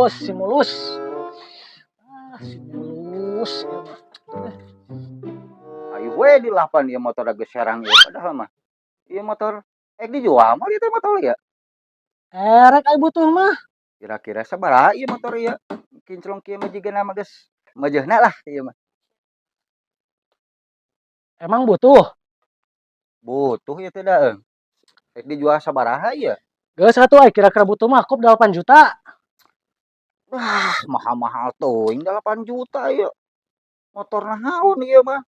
Mulus, si Mulus. Ah, si Mulus ieu mah. Ayo we dilapan ieu motor geus serang ieu, padahal mah. Ieu motor ek dijual mah ieu teh motor ya. Erek ai butuh mah. Kira-kira sabaraha ieu motor ieu? Kinclong kieu mah jigana mah geus mejeuhna lah ieu mah. Emang butuh? Butuh ieu teh daeung. Ek dijual sabaraha ieu? Geus atuh, ai kira-kira butuh mah kop 8 juta. Wah, mahal-mahal teuing 8 juta ieu. Motor naon ieu mah?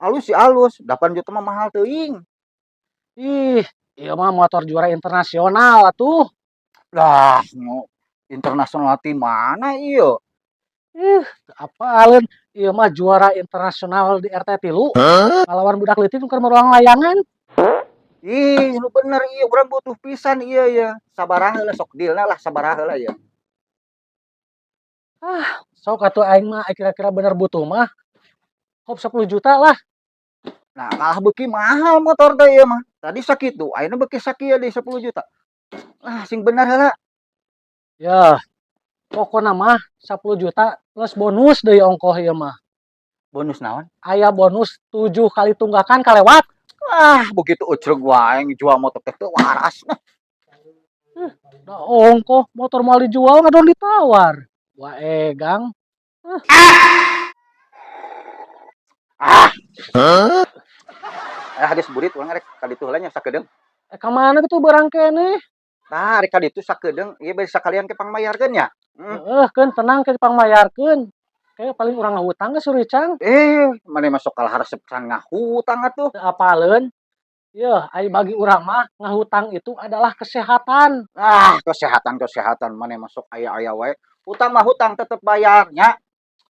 Alus sih alus, 8 juta mah mahal teuing. Ih, ieu mah motor juara internasional atuh. Lah, mau internasional ti mana ieu? Ih, teu apaleun. Ieu mah juara internasional di RT 3. Ngalawan budak leutik nu keur marulang layangan. Ih, nu bener ieu urang butuh pisan ieu ya. Sabaraha heula sok dealna lah, sabaraha heula ieu? Ah, sok atuh, aing mah ai kira-kira bener butuh mah. Kop 10 juta lah. Nah, kalah beuki mahal motor teh ieu mah. Tadi sakitu, ayeuna beuki sakieu deui 10 juta. Lah, sing bener heula. Ya, pokona mah 10 juta plus bonus deui ongkoh ieu mah. Bonus naon? Aya bonus 7 kali tunggakan kalewat. Ah, begitu ucreg wae jual motor teh teu waras nah. Da ongkoh motor moal dijual ngadon ditawar. Wah, egang. Ah. Ah, geus burit urang rek ka ditu heula nya sakedeung. Eh, ka mana kitu barang keneh? Tah, rek ka ditu sakedeung, ieu bari sakalian ke pangmayarkeun nya. Heeh, keun tenang ke dipangmayarkeun. Kayak paling urang ngahutang ge Suricang. Eh, maneh masuk kalah resep can ngahutang atuh. Teu apaleun. Yeuh, ai bagi urang mah ngahutang itu adalah kesehatan. Ah, kesehatan-kesehatan maneh masuk aya-aya wae. Hutang mah hutang tetep bayar nya.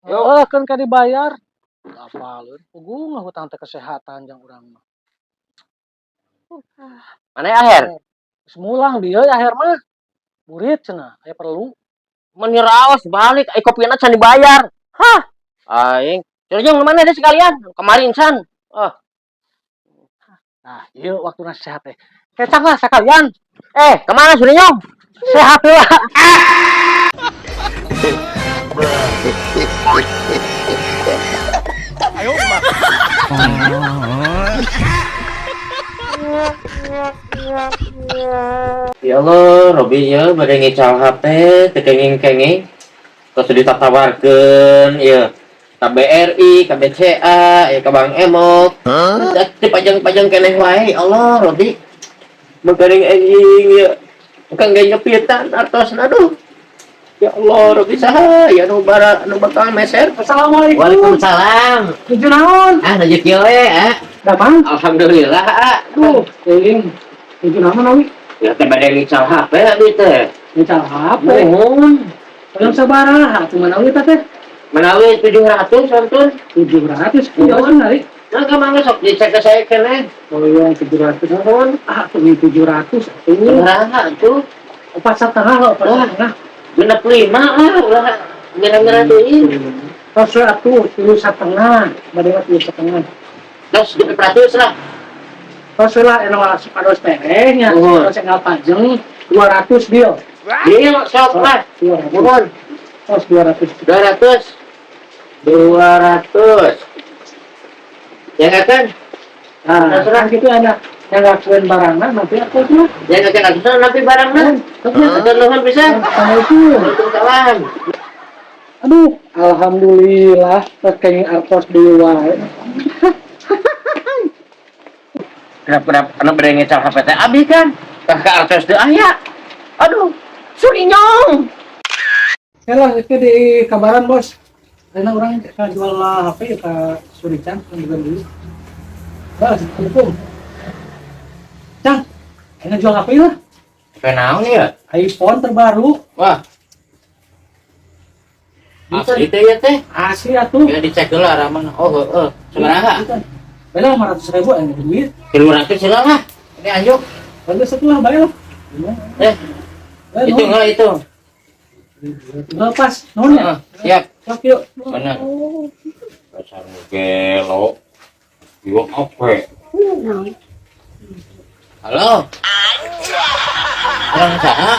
Yuk. Heeh, keun ka dibayar. Teu apaleun, puguh ngahutang teh kesehatan jang urang mah. Mana Aher? Geus mulang dieu Aher mah. Burit cenah, aya perlu. Meni raos balik, ai kopina can dibayar. Hah? Aing. Jeung mana deh sekalian? Kemarin can. Ah. Nah, ieu waktuna sehat teh. Kecang lah sekalian. Eh, kemana Surinyong? Sehat heula. Ya Allah, Robi ya bade ngical HP teu kenging-kenging. Terus ditawarkeun ieu ka BRI, ka BCA, ya ka Bank Emok. Dipajang-pajang keneh wae, ya Allah, Robi. Mengkering anjing ya. Kang ge nyepitan artosna, aduh. Ya Allah, Robi, saha ya nu bara nu bakal meser? Assalamualaikum. Waalaikumsalam. Nuju naon? Ah, nuju kieu we, ah. Damang. Alhamdulillah, ah. Duh, teuing. Nuju naon awi? Ya teh bade ngical HP abdi teh. Ngical HP. Nuhun. Hoyong sabaraha atuh manawi teh? Manawi 700 wantun. 700 kieu ari. Nah, ka mangga sok dicek ke saya keneh. Hoyong 700. Nuhun. Ah, tuh 700 atuh. Sabaraha atuh? 4,5 lah, opat Wah. setengah. 65 lah, ulah ngira-ngira deui. Tos we atuh, 3,5. Bade mah 3,5. Tos 600 lah. Tos we lah, anu supados tereh nya. Nuhun. Tos enggal pajeng 200 deal. Deal sok lah. 200. Nuhun. Tos 200. 200. 200. Ya kan? Nah, Terserah. gitu ada yang ngakuin barangna nanti aku tuh. Ya kan atuh nanti barangna. Atur nuhun pisan. Assalamualaikum. Waalaikumsalam. Aduh, alhamdulillah tos kenging artos deui wae. Kenapa anu bade ngical HP teh abi kan? Kah ka artos teu aya. Aduh, Surinyong. Ya lah, itu di kabaran bos. Karena orang ka jual HP ya ka Surican kan juga dulu. Bos, Assalamualaikum. Cang, ini jual HP lah. HP naon ya? iPhone terbaru. Wah. Asli teh ya teh. Asli atuh. Ya dicek heula ramana. Oh, heeh. Sabaraha? Beda 500 ribu yang duit. 300 heula lah. Ini anjuk. Bagus satu lah, bayar lah. Eh, Bayar, itu enggak itu. Enggak pas, nuhun ya. Heeh, siap. Sok yuk. Bener. Dasar gelo. Ieu apa? Halo. Orang saha?